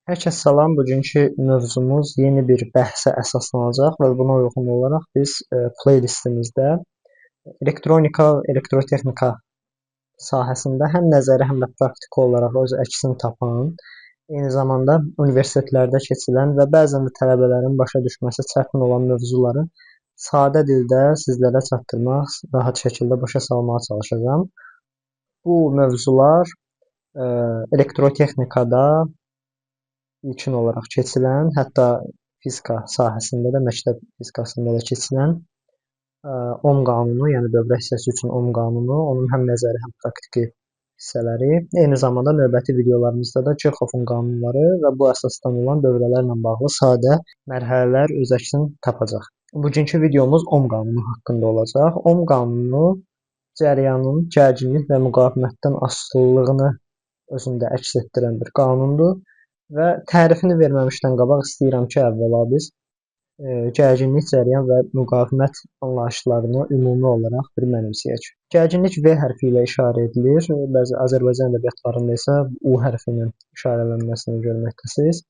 Hər kəs salam. Bugünkü mövzumuz yeni bir bəhsə əsaslanacaq və buna uyğun olaraq biz playlistimizdə elektronika, elektrotexnika sahəsində həm nəzəri, həm də praktiki olaraq öz əksini tapan, eyni zamanda universitetlərdə keçilən və bəzən də tələbələrin başa düşməsi çətin olan mövzuları sadə dildə sizlərə çatdırmaq, rahat şəkildə başa salmağa çalışacağam. Bu mövzular elektrotexnikada ilkin olaraq keçilən, hətta fizika sahəsində də, məktəb fizikasında da keçilən Ohm qanunu, yəni dövrə hissəsi üçün Ohm qanunu, onun həm nəzəri, həm praktiki hissələri, eyni zamanda növbəti videolarımızda da Kirchhoffun qanunları və bu əsasdan olan dövrələrlə bağlı sadə mərhələlər öz əksini tapacaq. Bugünkü videomuz Ohm qanunu haqqında olacaq. Ohm qanunu cərəyanın gərginlik və müqavimətdən asılılığını özündə əks etdirən bir qanundur. Və tərifini verməmişdən qabaq istəyirəm ki, əvvəla biz gərginlik, cərəyan və müqavimət anlayışlarını ümumi olaraq bir mənimsəyək. Gərginlik V hərfi ilə işarə edilir. Bəzi Azərbaycan ədəbiyyatlarında isə U hərfi ilə işarələnməsini görməkdəsiniz.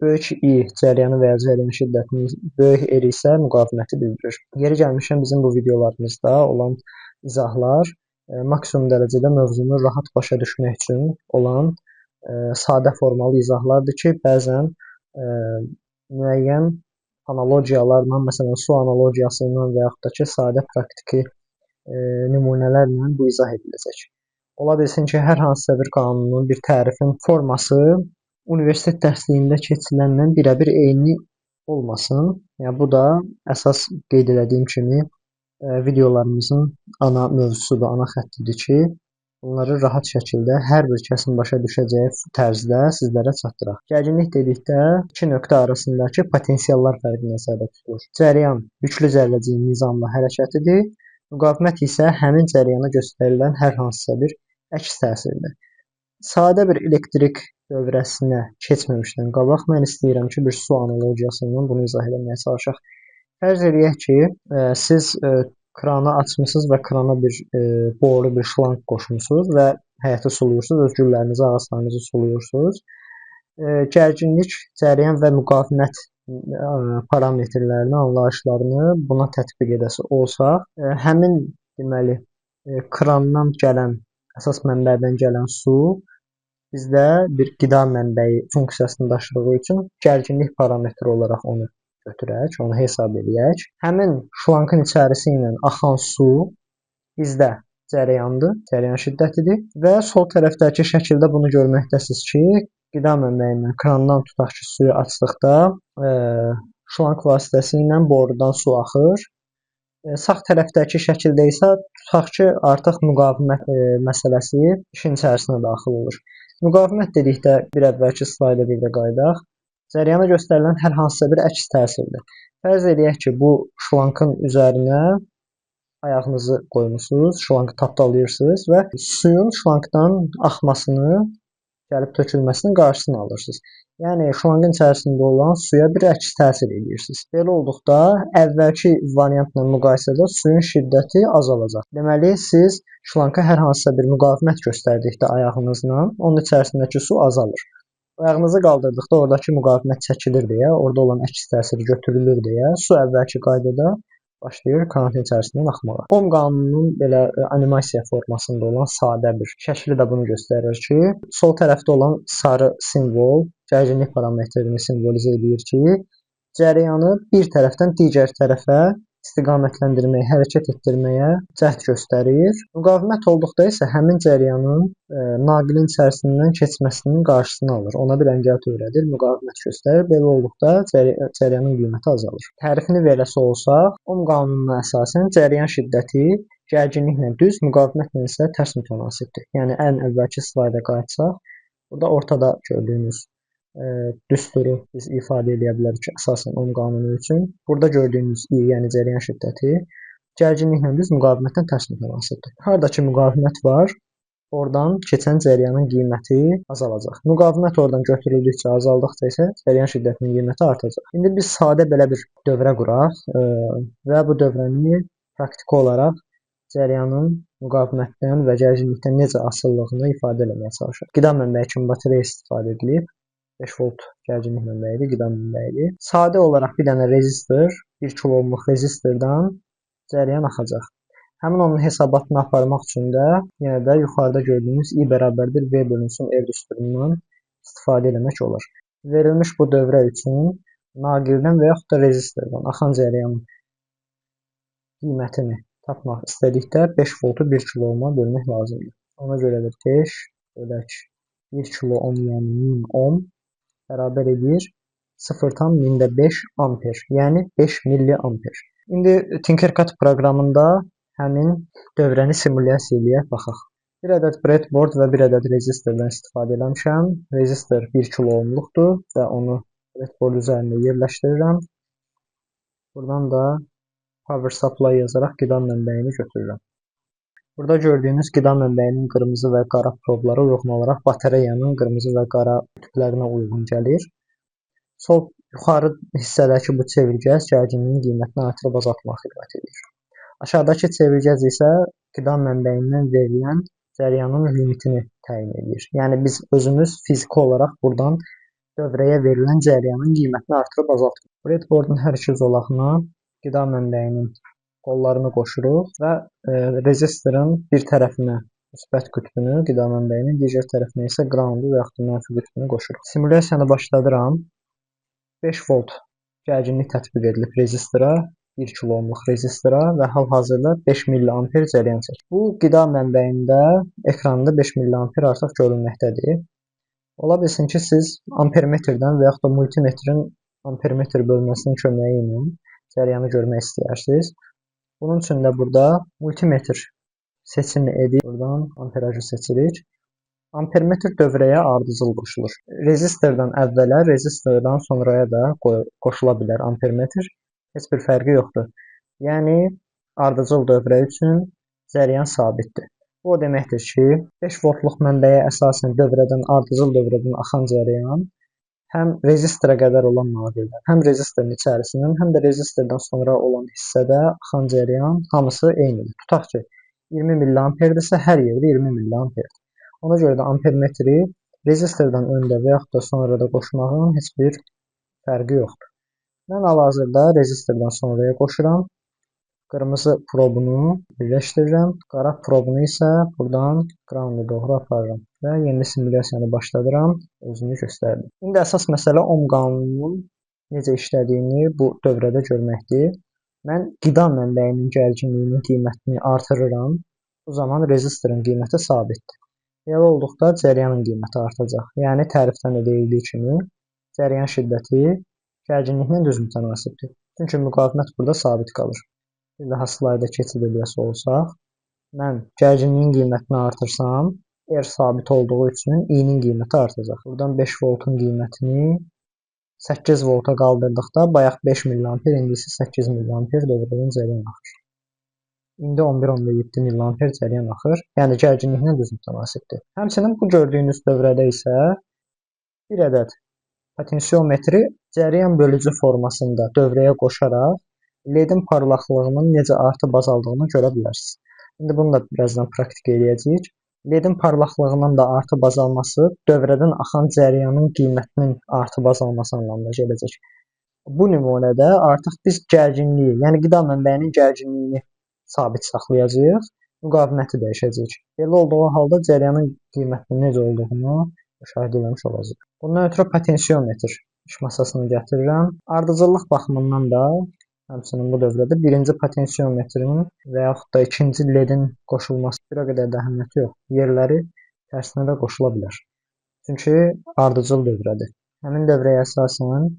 Böyük I cərəyanı və ya cərəyan şiddətini, böyük R isə müqaviməti bildirir. Yeri gəlmişkən bizim bu videolarımızda olan izahlar maksimum dərəcədə mövzunu rahat başa düşmək üçün olan sadə formalı izahlardır ki, bəzən müəyyən analogiyalarla, məsələn, su analogiyası ilə və yaxud da ki, sadə praktiki nümunələrlə bu izah ediləcək. Ola bilsin ki, hər hansısa bir qanunun, bir tərifin forması universitet dərsliyində keçilənlə birəbir eyni olmasın. Yəni, bu da əsas qeyd elədiyim kimi videolarımızın ana mövzusudur, ana xəttidir ki, bunları rahat şəkildə hər bir kəsin başa düşəcəyi tərzdə sizlərə çatdıraq. Gərginlik dedikdə iki nöqtə arasındakı potensiallar fərqi nəzərdə tutulur. Cərəyan yüklü zərrəciyin nizamlı hərəkətidir. Müqavimət isə həmin cərəyana göstərilən hər hansısa bir əks təsirdir. Sadə bir elektrik dövrəsinə keçməmişdən qabaq mən istəyirəm ki, bir su analogiyası ilə bunu izah eləməyə çalışaq. Fərz eləyək ki, siz kranı açmısınız və krana bir boru, bir şlanq qoşmusunuz və həyəti suluyursunuz, öz güllərinizi, ağaclarınızı suluyursunuz. Gərginlik, cərəyan və müqavimət parametrlərini, anlayışlarını buna tətbiq edəsi olsaq, həmin deməli krandan gələn, əsas mənbədən gələn su bizdə bir qida mənbəyi funksiyasını daşıdığı üçün gərginlik parametri olaraq onu götürək, onu hesab eləyək. Həmin şlankın içərisi ilə axan su bizdə cərəyandır, cərəyan şiddətidir və sol tərəfdəki şəkildə bunu görməkdəsiniz ki, qida mənbəyindən, krandan tutaq ki, suyu açdıqda şlank vasitəsilə borudan su axır. Sağ tərəfdəki şəkildə isə tutaq ki, artıq müqavimət məsələsi işin içərisinə daxil olur. Müqavimət dedikdə bir əvvəlki slayda bir də qayıdaq. Cərəyana göstərilən hər hansısa bir əks təsirdir. Fərz eləyək ki, bu şlankın üzərinə ayağınızı qoymuşsunuz, şlankı tapdalayırsınız və suyun şlankdan axmasını, gəlib tökülməsinin qarşısını alırsınız. Yəni, şlankın içərisində olan suya bir əks təsir edirsiniz. Belə olduqda, əvvəlki variantla müqayisədə suyun şiddəti azalacaq. Deməli, siz şlanka hər hansısa bir müqavimət göstərdikdə ayağınızla, onun içərisindəki su azalır. Ayağınızı qaldırdıqda oradakı müqavimət çəkilir deyə, orada olan əks təsiri götürülür deyə, su əvvəlki qaydada başlayır kranın içərisindən axmağa. Ohm qanununun belə animasiya formasında olan sadə bir şəkli də bunu göstərir ki, sol tərəfdə olan sarı simvol gərginlik parametrini simvolizə edir ki, cərəyanı bir tərəfdən digər tərəfə istiqamətləndirməyə, hərəkət etdirməyə cəhd göstərir. Müqavimət olduqda isə həmin cərəyanın naqilin içərisindən keçməsinin qarşısını alır. Ona bir əngəl törədir, müqavimət göstərir. Belə olduqda cərəyanın qiyməti azalır. Tərifini verəsi olsaq, Ohm qanununa əsasən cərəyan şiddəti gərginliklə düz, müqavimətlə isə tərs mütənasibdir. Yəni, ən əvvəlki slayda qayıtsaq, burada ortada gördüyünüz düsturu biz ifadə eləyə bilərik ki, əsasən Ohm qanunu üçün. Burada gördüyünüz I, yəni cərəyan şiddəti gərginliklə düz, müqavimətlə tərs mütənasibdir. Harada ki müqavimət var, oradan keçən cərəyanın qiyməti azalacaq. Müqavimət oradan götürüldükcə, azaldıqca isə cərəyan şiddətinin qiyməti artacaq. İndi biz sadə belə bir dövrə quraq və bu dövrəni praktiki olaraq cərəyanın müqavimətdən və gərginlikdən necə asılılığını ifadə eləməyə çalışaq. Qida mənbəyi kimi batareya istifadə edilib. 5 volt gərginlik mənbəyidir, qida mənbəyidir. Sadə olaraq bir dənə rezistor, 1 kilo ohmluq rezistordan cəryan axacaq. Həmin onun hesabatını aparmaq üçün də yenə də yuxarıda gördüyünüz I bərabərdir V bölünsün R düsturundan istifadə eləmək olar. Verilmiş bu dövrə üçün naqildən və yaxud da rezistordan axan cəryanın qiymətini tapmaq istədikdə 5 voltu 1 kilo ohma bölmək lazımdır. Ona görə də 5 bölək 1 kilo ohm, yəni 1000 ohm bərabər edir 0,5 amper, yəni 5 milliamper. İndi Tinkercad proqramında həmin dövrəni simulyasiya eləyək, baxaq. Bir ədəd breadboard və bir ədəd rezistordan istifadə eləmişəm. Rezistor 1 kilo ohmluqdur və onu breadboard üzərində yerləşdirirəm. Buradan da power supply yazaraq qida mənbəyini götürürəm. Burada gördüyünüz qida mənbəyinin qırmızı və qara probları uyğun olaraq batareyanın qırmızı və qara qütblərinə uyğun gəlir. Sol yuxarı hissədəki bu çevirgəc gərginliyin qiymətini artırıb azaltmağa xidmət edir. Aşağıdakı çevirgəc isə qida mənbəyindən verilən cəryanın limitini təyin edir. Yəni biz özümüz fiziki olaraq buradan dövrəyə verilən cəryanın qiymətini artırıb azaltırıq. Breadboardun hər iki zolağına qida mənbəyinin qollarını qoşuruq və rezistorun bir tərəfinə müsbət qütbünü, qida mənbəyinin digər tərəfinə isə groundu və yaxud da mənfi qütbünü qoşuruq. Simulyasiyanı başladıram. 5 volt gərginlik tətbiq edilib rezistora, 1 kilo ohmluq rezistora və hal-hazırda 5 milliamper cəryan çəkir. Bu qida mənbəyində ekranda 5 milliamper artıq görünməkdədir. Ola bilsin ki, siz ampermetrdən və yaxud da multimetrin ampermetr bölməsinin köməyi ilə cəryanı görmək istəyirsiniz. Bunun üçün də burada multimetr seçimi edib, buradan amperajı seçirik. Ampermetr dövrəyə ardıcıl qoşulur. Rezistordan əvvələ, rezistordan sonraya da qoşula bilər ampermetr. Heç bir fərqi yoxdur. Yəni, ardıcıl dövrə üçün cəryan sabitdir. Bu o deməkdir ki, 5 voltluq mənbəyə əsasən dövrədən, ardıcıl dövrədən axan cəryan həm rezistora qədər olan naqildən, həm rezistorun içərisindən, həm də rezistordan sonra olan hissədə axan cəryan hamısı eynidir. Tutaq ki, 20 milliamperdirsə, hər yerdə 20 milliamperdir. Ona görə də ampermetri rezistordan öndə və yaxud da sonra da qoşmağın heç bir fərqi yoxdur. Mən hal-hazırda rezistordan sonraya qoşuram. Qırmızı probunu birləşdirirəm. Qara probunu isə buradan grounda doğru aparıram və yeni simulyasiyanı başladıram. Özünü göstərdim. İndi əsas məsələ Ohm qanununun necə işlədiyini bu dövrədə görməkdir. Mən qida mənbəyinin gərginliyinin qiymətini artırıram. Bu zaman rezistorun qiyməti sabitdir. Belə olduqda cəryanın qiyməti artacaq. Yəni tərifdən də deyildiyi kimi cəryan şiddəti gərginliklə düz mütənasibdir. Çünki müqavimət burada sabit qalır. Bir daha slayda keçid eləyəsi olsaq, mən gərginliyin qiymətini artırsam, R sabit olduğu üçün I-nin qiyməti artacaq. Buradan 5 voltun qiymətini 8 volta qaldırdıqda, bayaq 5 milliamper, indi isə 8 milliamper dövrədən cəryan axır. İndi 11,7 milliamper cəryan axır. Yəni gərginliklə düz mütənasibdir. Həmçinin bu gördüyünüz dövrədə isə bir ədəd potensiometri cəryan bölücü formasında dövrəyə qoşaraq LED-in parlaqlığının necə artıb azaldığını görə bilərsiniz. İndi bunu da birazdan praktik eləyəcəyik. LED-in parlaqlığının da artıb azalması dövrədən axan cəryanın qiymətinin artıb azalması anlamına gələcək. Bu nümunədə artıq biz gərginliyi, yəni qida mənbəyinin gərginliyini sabit saxlayacağıq, müqaviməti dəyişəcəyik. Belə olduğu halda cəryanın qiymətinin necə olduğunu müşahidə eləmiş olacağıq. Bundan ötürü potensiometr iş masasını gətirirəm. Ardıcıllıq baxımından da həmçinin bu dövrədə birinci potensiometrin və yaxud da ikinci LED-in qoşulması bir o qədər də əhəmiyyəti yox. Yerləri tərsinə də qoşula bilər. Çünki ardıcıl dövrədir. Həmin dövrəyə əsasən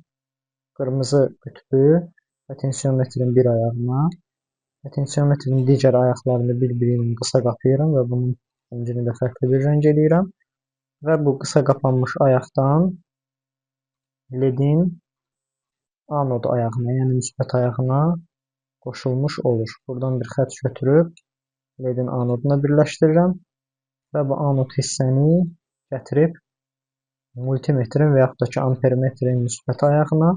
qırmızı qütbü potensiometrin bir ayağına, potensiometrin digər ayaqlarını bir-biri ilə qısa qapayıram və bunun rəngini də fərqli bir rəng eləyirəm. Və bu qısa qapanmış ayaqdan LED-in anod ayağına, yəni müsbət ayağına qoşulmuş olur. Buradan bir xətt götürüb LED-in anoduna birləşdirirəm və bu anod hissəni gətirib multimetrin və yaxud da ki ampermetrin müsbət ayağına,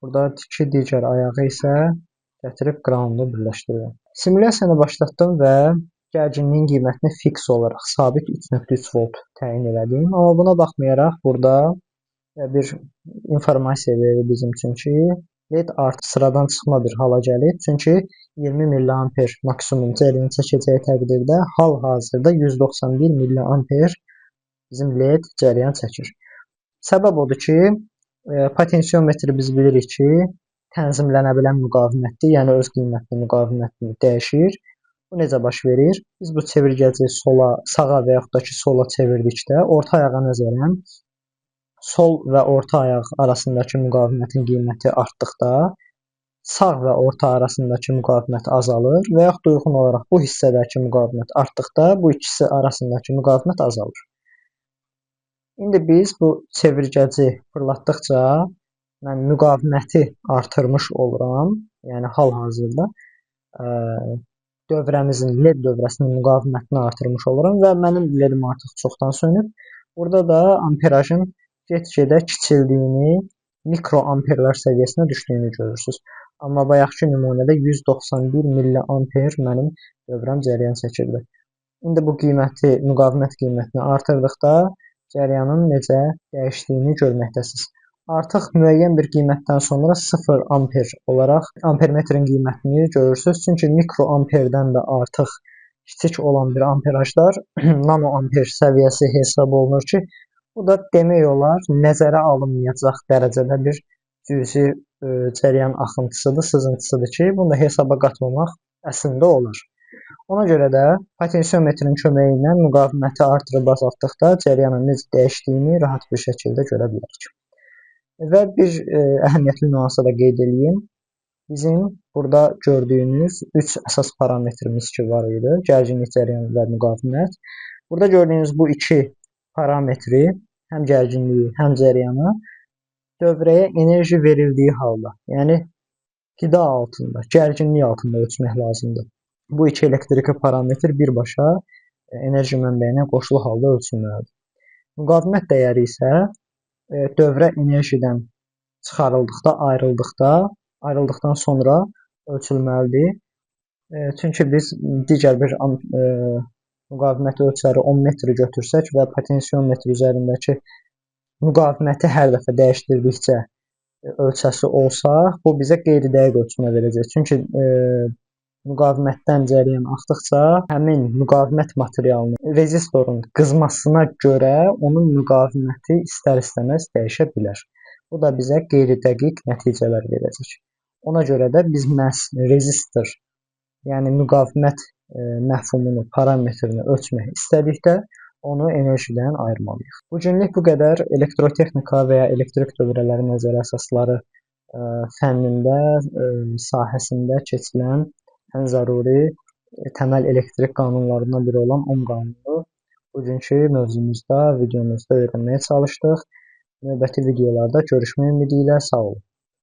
burada iki digər ayağı isə gətirib ground-u birləşdirirəm. Simulyasiyanı başlatdım və Gərginliyin qiymətini fiks olaraq sabit 3.3 volt təyin elədim. Amma buna baxmayaraq burada bir informasiya verir bizim üçün ki, led artıq sıradan çıxma bir hala gəlib. Çünki 20 milliamper maksimum cəryan çəkəcəyi təqdirdə hal-hazırda 191 milliamper bizim led cəryan çəkir. Səbəb odur ki, potensiometri biz bilirik ki, tənzimlənə bilən müqavimətdir, yəni öz qiymətini, müqavimətini dəyişir. Bu necə baş verir? Biz bu çevirgəci sola, sağa və yaxud da ki, sola çevirdikdə orta ayağa nəzərən sol və orta ayaq arasındakı müqavimətin qiyməti artdıqda sağ və orta arasındakı müqavimət azalır və yaxud da uyğun olaraq bu hissədəki müqavimət artdıqda bu ikisi arasındakı müqavimət azalır. İndi biz bu çevirgəci fırlatdıqca mən müqaviməti artırmış oluram. Yəni hal-hazırda dövrəmizin, led dövrəsinin müqavimətini artırmış oluram və mənim ledim artıq çoxdan sönüb. Burada da amperajın get-gedə kiçildiyini, mikroamperlər səviyyəsinə düşdüyünü görürsünüz. Amma bayaqki nümunədə 191 milliamper mənim dövrəm cəryan çəkirdi. İndi bu qiyməti, müqavimət qiymətini artırdıqda cəryanın necə dəyişdiyini görməkdəsiniz. Artıq müəyyən bir qiymətdən sonra 0 amper olaraq ampermetrin qiymətini görürsünüz. Çünki mikroamperdən də artıq kiçik olan bir amperajlar nanoamper səviyyəsi hesab olunur ki, bu da demək olar nəzərə alınmayacaq dərəcədə bir cüzi cəryan axıntısıdır, sızıntısıdır ki, bunu da hesaba qatmamaq əslində olar. Ona görə də potensiometrin köməyi ilə müqaviməti artırıb azaltdıqda cəryanın necə dəyişdiyini rahat bir şəkildə görə bilərik. Və bir əhəmiyyətli nüansa da qeyd eləyim. Bizim burada gördüyünüz 3 əsas parametrimiz ki var idi. Gərginlik, cəryan və müqavimət. Burada gördüyünüz bu iki parametri, həm gərginliyi, həm cəryanı dövrəyə enerji verildiyi halda, yəni qida altında, gərginlik altında ölçmək lazımdır. Bu iki elektriki parametr birbaşa enerji mənbəyinə qoşulu halda ölçülməlidir. Müqavimət dəyəri isə dövrə enerjidən çıxarıldıqda, ayrıldıqdan sonra ölçülməlidir. Çünki biz digər bir müqavimət ölçəri 10 metri götürsək və potensiometr üzərindəki müqaviməti hər dəfə dəyişdirdikcə ölçəsi olsa, bu bizə qeyri-dəqiq ölçmə verəcək. Çünki müqavimətdən cəryan axdıqca həmin müqavimət materialının, rezistorun qızmasına görə onun müqaviməti istər-istəməz dəyişə bilər. Bu da bizə qeyri-dəqiq nəticələr verəcək. Ona görə də biz məhz rezistor, yəni müqavimət məfhumunu, parametrini ölçmək istədikdə onu enerjidən ayırmalıyıq. Bugünlük bu qədər. Elektrotexnika və ya elektrik dövrələri nəzərə əsasları fənnində, sahəsində keçilən ən zəruri təməl elektrik qanunlarından biri olan Ohm qanunu bugünkü mövzumuzda, videomuzda öyrənməyə çalışdıq. Növbəti videolarda görüşmək ümidi ilə sağ olun.